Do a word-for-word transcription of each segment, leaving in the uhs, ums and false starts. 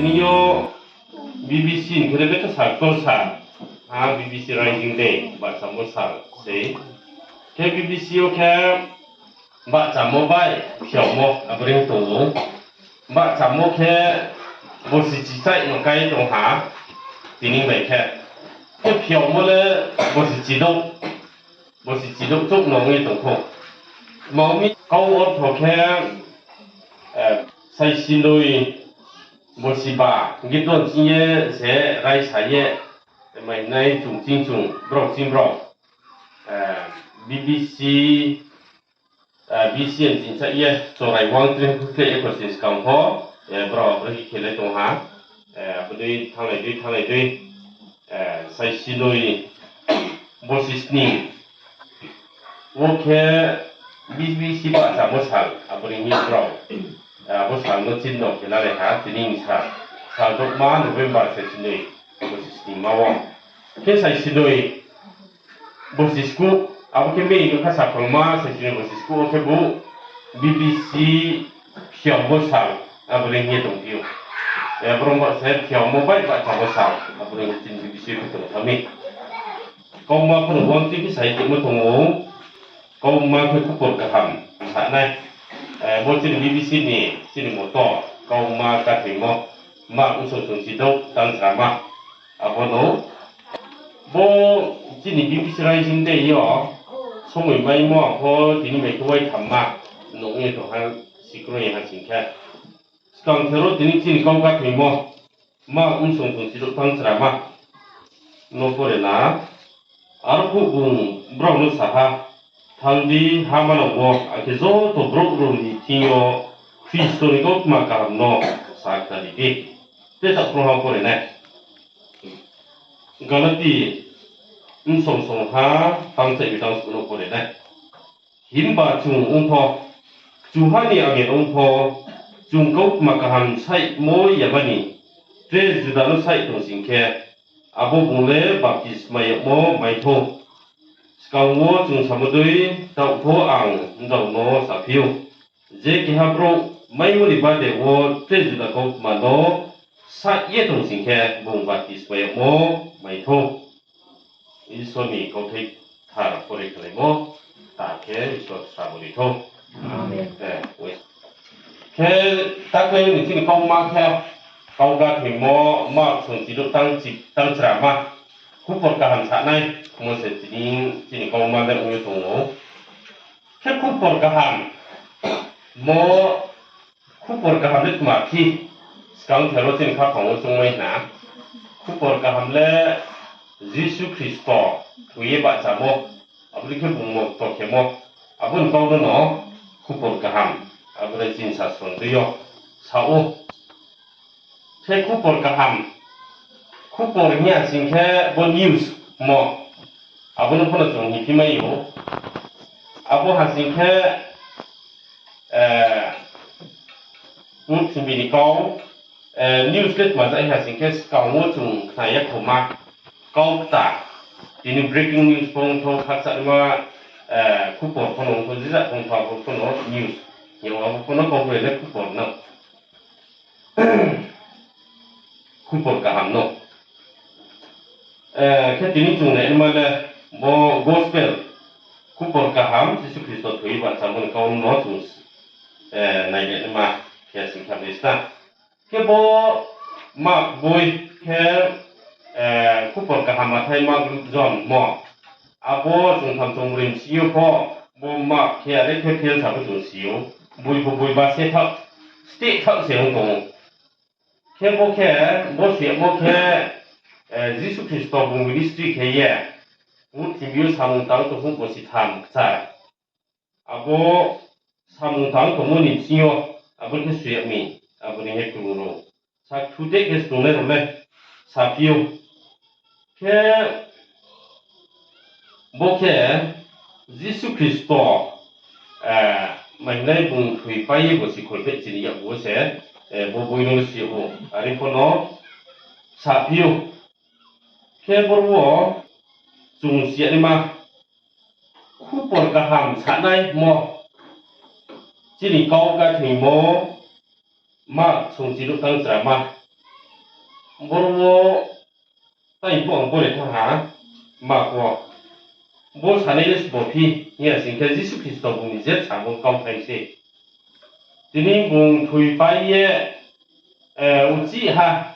Tini yo B B C ni khe le betha sal ktor sal, ha, B B C Rising Day bahchamo sal sei. Khe B B C yo khe bahchamo bai phiaomo abo reing tong ou. Bahchamo khe borsi chichaih no kái tong ha, tini bai khe. Khe phiaomo le borsi chidouh, borsi chidouh chouh no ong ye tong khou. Tma ong mi kau ortho khe, eh, saisinoi borsi ba, hing khe don ching ye se raisa ye, mainai chung ching chung, brao ching brao, eh, B B C, eh, B C N chingcha ye, chorai wang tring khe ekosni skang pho, eh, brao abo khe khe le tong ha, eh, abo dei thannglai dei, thannglai dei, eh, saisinoi borsi sning. Wo khe B B C bahchamo sal, abo ni hing ye brao, eh, abo sal no chini no khe lalai ha, tini ni sal, sal dokma November saisinoi, borsi sning ma wo. Khe saisinoi borsi skuh, abo khe May no kha sakholma, saisinoi borsi skuh wo khe bo B B C phiaomo sal, abo ni hing ye tongphi ou. Eh, brao ba se phiaomo bai bahchamo sal, abo ni chini B B C khe tong tha mi. Kauma pho no wang tini sai tongmo tong ou, kauma khe khupor kaham sa nai. Eh, bo chini B B C ni chini motto, kauma kathoimo, ma bsong song chidouh tang chrama. Abo no, bo chini B B C Rising Day yo, somoi maimo pho tini mai khe waithamma, nung ye tong ha, sikroi ha sing khe. Skang thero tini chini kau kathoimo, ma bsong song chidouh tang chrama no pore na, arphuh bung brao no sa ha, Thanng di, ha manang wo, akhe joto brouh rao ni thing yo Khristo ni kautma kaham no sa khnari di. Te taoh krungha pore nai. Galati bsong songha tang chaibi tang suh no pore nai. Himba chung ong pho, kchuha ni amen ong pho, chung kautma kaham saihmo yamani, tre juda no saih tong sing khe, abo bung le baptisma yagmo mai thou. Skang wo chung samo dei, taoh pho ang nrao no saphi ou, je keha brouh maimo ni bade wo tre juda kautma no saih ye tong sing khe, bung baptisma yagmo mai thou. Isor ni kauthai kthar pore khalaimo, ta khe Isor srabo ri thou. Amen. Khe taklai ni chini kauma khe, kau gathoimo, ma bsong chidouh tang chi-, tang chrama, khupor kaham sa nai, mo se tini chini kauma le ong ye tong ou. Khe khupor kaham, mo khupor kaham le tma phi, skang thero chini khaphang wo choungmai na. Khupor kaham le Jisu Khristo thoi ye bahchamo, abo dei khe bung mokto khemo, abo ni kau no no khupor kaham, abo dei chini sasro dei yo sa ou. Khe khupor kaham, khupor hing ya sing khe bo news mo, abo no pho no chung hingphi mai ou. Abo ha sing khe, eh, purthimbi ni kau, eh, news le tma jai ha sing khe skang wo chung khna ya khoma, kau kta, tini breaking news pho ong thou, khakchangma, eh, khupor pho no ong thou, jija ong thou, abo pho no news. Hing ye abo pho no kau bre le khupor no. Khupor kaham no. Eh, khe tini chung nainaima le bo gospel, khupor kaham, Jisu Khristo thoi bahchamo ni kau no chung, eh, nainaima khe sing kha de sna. Khe bo Mark boi khe, eh, khupor kaham Mathai, Mark, Luk, John mo. Abo chung tham chung bri si yo pho, bo Mark khe are khe fail sa pho chung si ou. Boi pho boi ba se thaoh, steh thaoh se ong tong ou. Khe bo khe, bo se bo khe, eh, Jisu Khristo bung ministry khe ye, purthimbi yo samung tang tong pho bo si tham kchar. Abo samung tang tongmo ni bsing yo, abo khe soi yag mi, abo ni khe krung rao. Sakthu de khe snungnai rao le saphi ou. Khe bo khe Jisu Khristo, eh, mainai bung thoipai ye bo si kholpheh chini yakgu wo se, eh, bo boi no soi yag ou. Are pho no saphi ou. Khe boro wo chung si ya naima khupor kaham sanai mo. Chini kau gathoimo ma songchi nuh tang chrama. Boro wo tai pho ang pore thanng ha, ma pho. Bo sanai le sbo phi, hing ya sing khe Jisu Khristo bung ni je samo kauthai se. Tini bung thoipai ye, eh, uchih ha,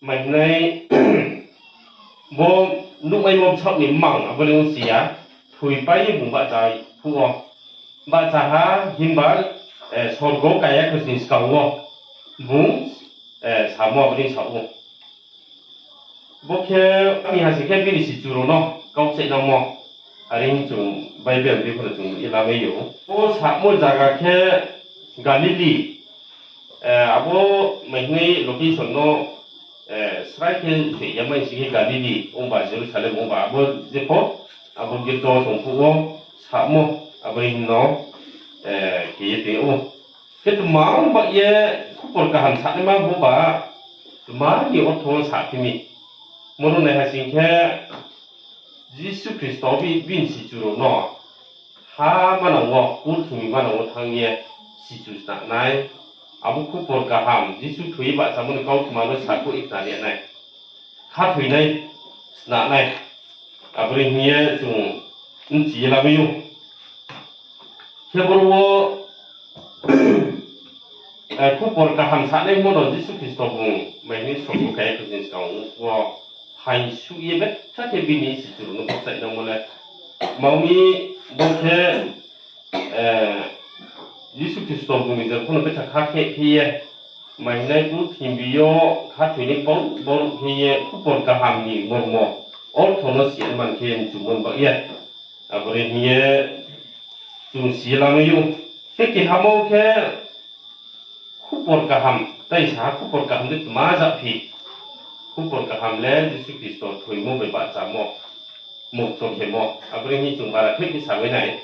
mai hinai bo nuhmaimo bsaoh ni mmang abo le ongsi ya, thoipai ye bung bahcha phuh wo. Bahcha ha himba, eh, sorgo kaiya khe ni skang wo bung, eh, samo abo ni sa ou. Bo khe, ami ha sing khe bini sichu rao no kau kchaih nangmo. Are hing chung Bible ni pho no chung ye lamai ou. Bo samo zaga khe Galili. Eh, abo mai hinai location no, eh, srai khe se yamai sing khe Galili, ongba Jerusalem, ongba abo je pho, abo girja wo tong phuh wo samo, abo hing no, eh, khe ye tong ou. Khe tma ong ba ye khupor kaham sanaima bo ba, tma ni ortho wo sa phi mi. Moro nai ha sing khe, Jisu Khristo bi-, bini sichu rao no ha manang wo, purthimbi manang wo thanng ye sichu sna nai. Abo khupor kaham, Jisu thoi ye bahchamo ni kautma no sakhouh ye khna ri nai. Khathoinai sna nai. Abo ni hing ye chung bchi ye lamai ou. Khe boro wo, eh, khupor kaham sanaimo no Jisu Khristo bung mai hinai sorgo kaiya khe ni skang wo phaisuh ye betha khe bini sichu rao no kau kchaih nangmo le. Tma ong mi bo khe, eh, Jisu Khristo bung ni je pho no betha kha khe khe ye, mai hinai purthimbi yo khathoinai bor-, bor khe ye khupor kaham ni mormo, ortho no si man khe ye mchumo ni baoh ye. Abo ni hing ye chung si ye lamai ou. Khe kehamo khe khupor kaham, tai sa ha khupor kaham de tma ja phi. Khupor kaham le Jisu Khristo thoimo bai bahchamo, mukto khemo. Abo ni hing chung bara khe khe samai nai.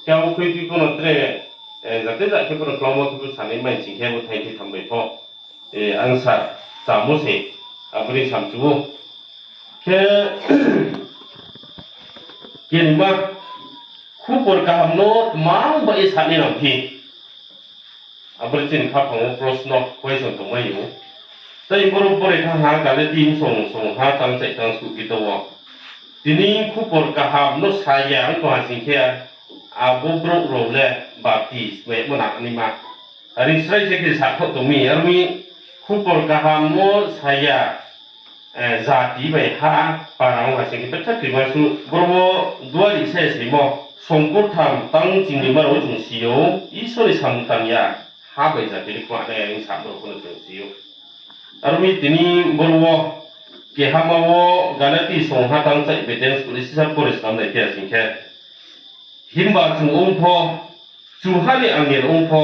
Khe abo khuiphi pho no tre, eh, jate ja khe pho no klauma khe pho sanai mai sing khe bo thai thai tham bai pho. Eh, ang sa, samo se, abo ni samchu ou. Khe, kenima, khupor kaham no tma ong ba ye sanai nang phi. Abo ni chini khaphang wo prosno, question tongmai ou. Tai boro bore thanng ha, Galati bsong, song ha, tang chai tang suh kito wo. Tini khupor kaham no sa ya ong tong ha sing khe, abo brouh rao le baptismaimo nangnaima. Are srai se khe sakhouh tong mi, aro mi khupor kaham no sa ya, eh, jati bai ha para ong ha sing khe betha krima suh. Boro wo duari se simo, songkurtham tang chingnima rao chung si ou, Isor ni samung tang ya, ha bai jati ni kma nai are samo rao pho no chung si ou. Aro mi tini boro wo kehama wo Galati song ha tang chai bedeng school sisa pore slam nai khe sing khe. Himba chung ong pho, chung ha ni angel ong pho,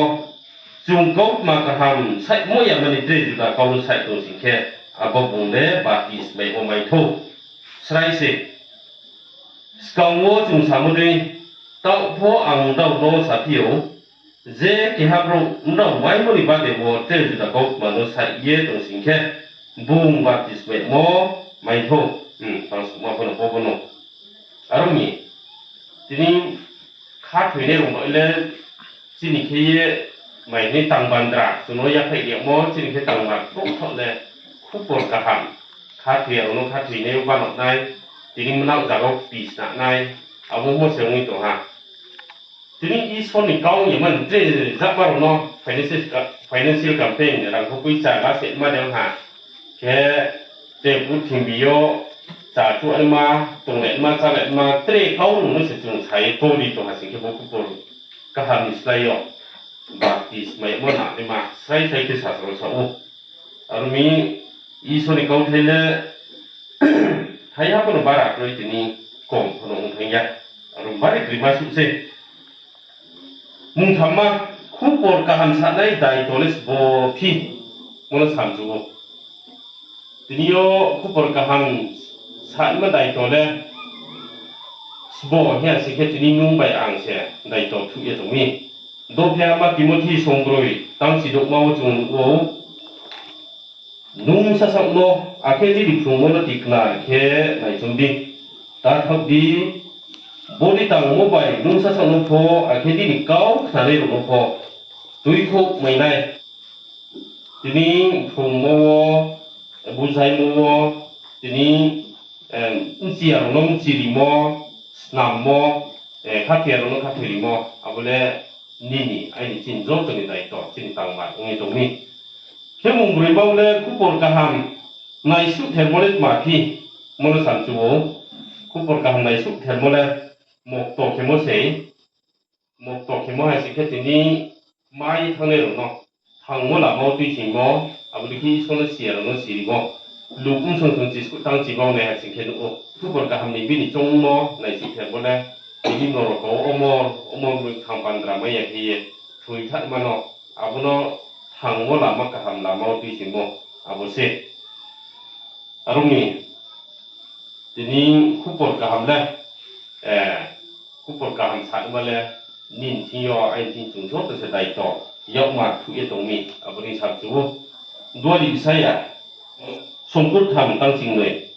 chung kautma kaham saihmo ya mani tre juda kau no saih tong sing khe, abo bung le baptismaimo mai thou. Srai se. Skang wo chung samo dei, taoh pho ang nrao no saphi ou, je keha brouh nrao maimo ni bade wo tre juda kautma no saih ye tong sing khe, bung baptismaimo mai thou. Hmm, tang sukma pho no bo bo no. Aro mi, tini khathoinai rao bai le chini khe ye mai ni tang bandra, chung no yaphaih rimo, chini khe tang bandra, brouh thaoh le khupor kaham. Khathoi ya rao no khathoinai bano nai, tini mnao zaga wo kpi sna nai, abo mo se ongwi tong ha. Tini Isor ni kau ye man tre jama rao no financial, financial campaign, rangkho poicha la se ma dei ha. Khe tre purthimbi yo cha chuanaima, tongnaima, chánaima, tre kau rao no se chung sa ye tongri tong ha sing khe bo khupor kaham ni slái yo baptismaimo nangnaima srai srai khe sasro sa ou. Aro mi Isor ni kauthai le thaiha pho no bara kroi tini kom pho no ongthang ya. Aro bari krima suh se. Mungthamma, khupor kaham sanai daito le sbo phi, mo no samchu ou. Tini yo khupor kaham sanma daito le sbo hing ya sing khe tini nung bai ang se daito thuh ye tong mi. Dophiama Timothi songbroi tang chidouhma wo chung nuh ou. Nung sasaoh no, akhe nini phrungmo no tikna khe naichong di. Ta thaoh di, boni tangmo bai nung sasaoh no pho, akhe nini kau khnanai rao no pho tuikhouh mai nai. Tini phrungmo wo buzaimo wo, tini, eh, bchiyarao no bchirimo, snammo, eh, khathoiyarao no khathoirimo, abo le nini, aini chini joto ni daito, chini tangma ong ye tong mi. Khe mung broima le khupor kaham naisuhthermo le tma phi, mo no samchu ou. Khupor kaham naisuhthermo le mokto khemo sei. Mokto khemo hai sing khe tini mai thanngnai rao no thangmo lama wo tuisingmo, abo dei khe Isor no si ya rao no sirimo, luk bsong song chiskuh tang chibang nai hai sing khe nuh ou. Khupor kaham ni bini choungmo naisuhthermo le tini norok wo omor omor ni thang bandra mai ya khe ye thoi thanngma no, abo no thangmo lama kaham lama wo tuisingmo, abo se. Aro mi, tini khupor kaham le, eh, khupor kaham sanma le, nini thing yo, aini thing chung joto se daito, yakmar thuh ye tong mi, abo ni samchu ou. Duari Isaiah, songkur tham tang chingnoi.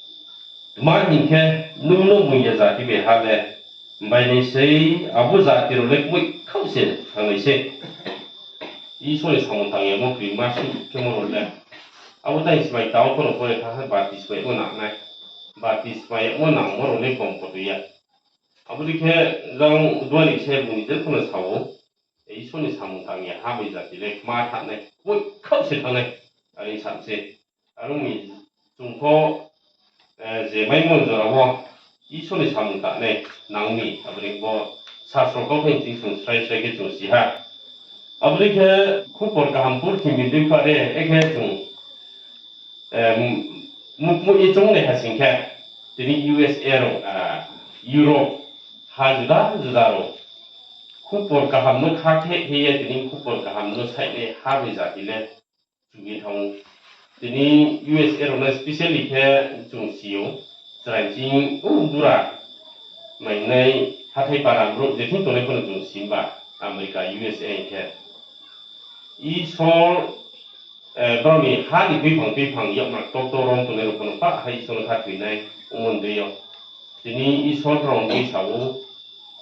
Tma hing khe, nung no muiya jati bai ha le, bainai sei, abo jati rao le kmoih khauh se thanngnai se. Isor ni samung tang yamo krima suh khemo rao le. Abo tai smai tao pho rao pore thanng khe baptisma yagmo nangnai. Baptisma yagmo nangmo rao le kom koto ya. Abo dei khe jang duari se bung ni je pho no sa ou, Isor ni samung tang ya ha bai jati le kma thanngnai, kmoih khauh se thanngnai, are sa se. Aro mi chung pho, eh, je maimo jora wo Isor ni samung tangnai nang mi, abo ni bo sasro kauthai ni thing chung srai srai khe chung si ha. Abo dei khe khupor kaham purthimbi ni dei pha re, ekhe chung, eh, mukmui ye choungnai ha sing khe, tini U S A rao, ah, Europe, ha juda juda rao khupor kaham no khatheh khe ye tini khupor kaham no sainai ha bai jati le chung ye thanng ou. Tini U S A rao no specially khe chung si ou, chrai ching, o, bura mainai hathái para brouh je thing tongnai pho no chung si ba, America, U S A hing khe. Isor, eh, brao ni ha ni tuiphang tuiphang yakmar ktor ktor rom tongnai rao pho no pah hai Isor no khathoinai ongmo ni dei yo. Tini Isor brao ni sa ou,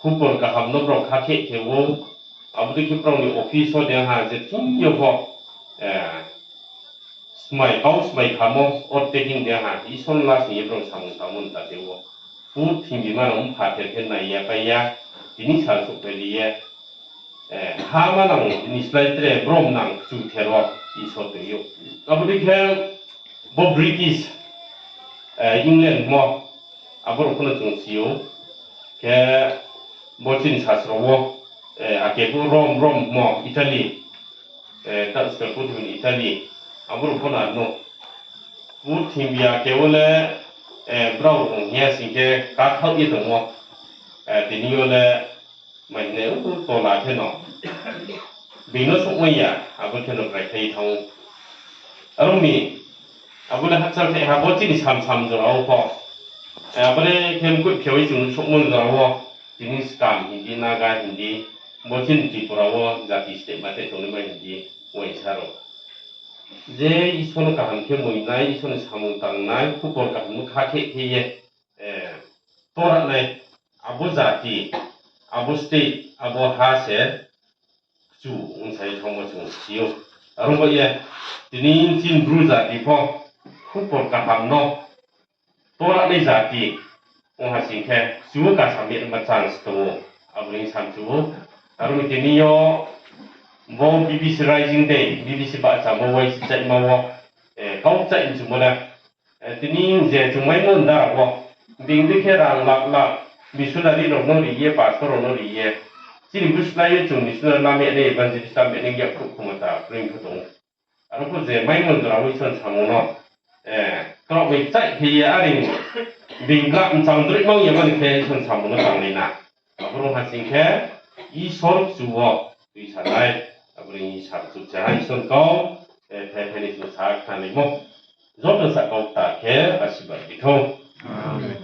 khupor kaham no brao khatheh khe ou, abo dei khe brao ni office wo de ha je thing yo pho, eh, smai kau smai khamo, o taking de ha, Isor no lasing ye brao samung tangmo ni ta de ou. Purthimbi ma no mpha ther khe nai ya pai ya, tini sal souhphai ri ye, eh, ha ma nang ni slái tre brom nang kchu ther wo Isor tong ou. Abo dei khe bo British, eh, England mo, abo rao pho no chung si ou. Khe bo chini sasro wo, eh, ake bo Rome, Rome mo, Italy, eh, ta sasro purthimbi ni Italy, abo rao pho no ano. Purthimbi ake wo le, eh, brao rung hing ya sing khe kathaoh ye tongmo, eh, tini yo le, mai hing nai, o, tola khe no. Being no souhmai ya, abo khe no kraikhlai thanng ou. Aro mi, abo le hakchal thai ha bo chini sam sam jora wo pho. Eh, abo le khe mkoih khe bai chung souhmo jora wo, tini Skam Hindi, Naga Hindi, bo chini Tripura wo jati state ma tei tongnaima Hindi, uaingsa rao. Je Isor no kaham khe moinai, Isor ni samung tangnai, khupor kaham no khatheh khe ye, eh, toranai, abo jati, abo state, abo ha se kchu ong sai thanngmo chung si ou. Aro ba ye, tini chini Bru jati pho, khupor kaham no toranai jati, ong ha sing khe, kchu wo kasa mi ma chance tong ou, abo ni samchu ou. Aro ni tini yo, bo B B C Rising Day, B B C bahchamo uaisi chaima wo, eh, kau chai mchumo le, eh, tini je chung maimo nda rao wo, being dei khe rang lak lak, missionary rao no ri ye, pastor rao no ri ye, chini buslái ye chung missionary lamai nai, evangelist lamai nai, yakkhruh khomota, proi pho tong ou. Aro pho je maimo jora wo Isor ni samung no, eh, kraoh bai chai khe ye are ni being gla mchang droi mang ya mani khe Isor ni samung no tangnai na. Abo rung ha sing khe Isor kchu wo tuisanai, abo ni sa kchu cha ha Isor kau, eh, phai phai ni chung sa khnalaimo. Joto sa kau kta khe asirbad ri thou. Amen.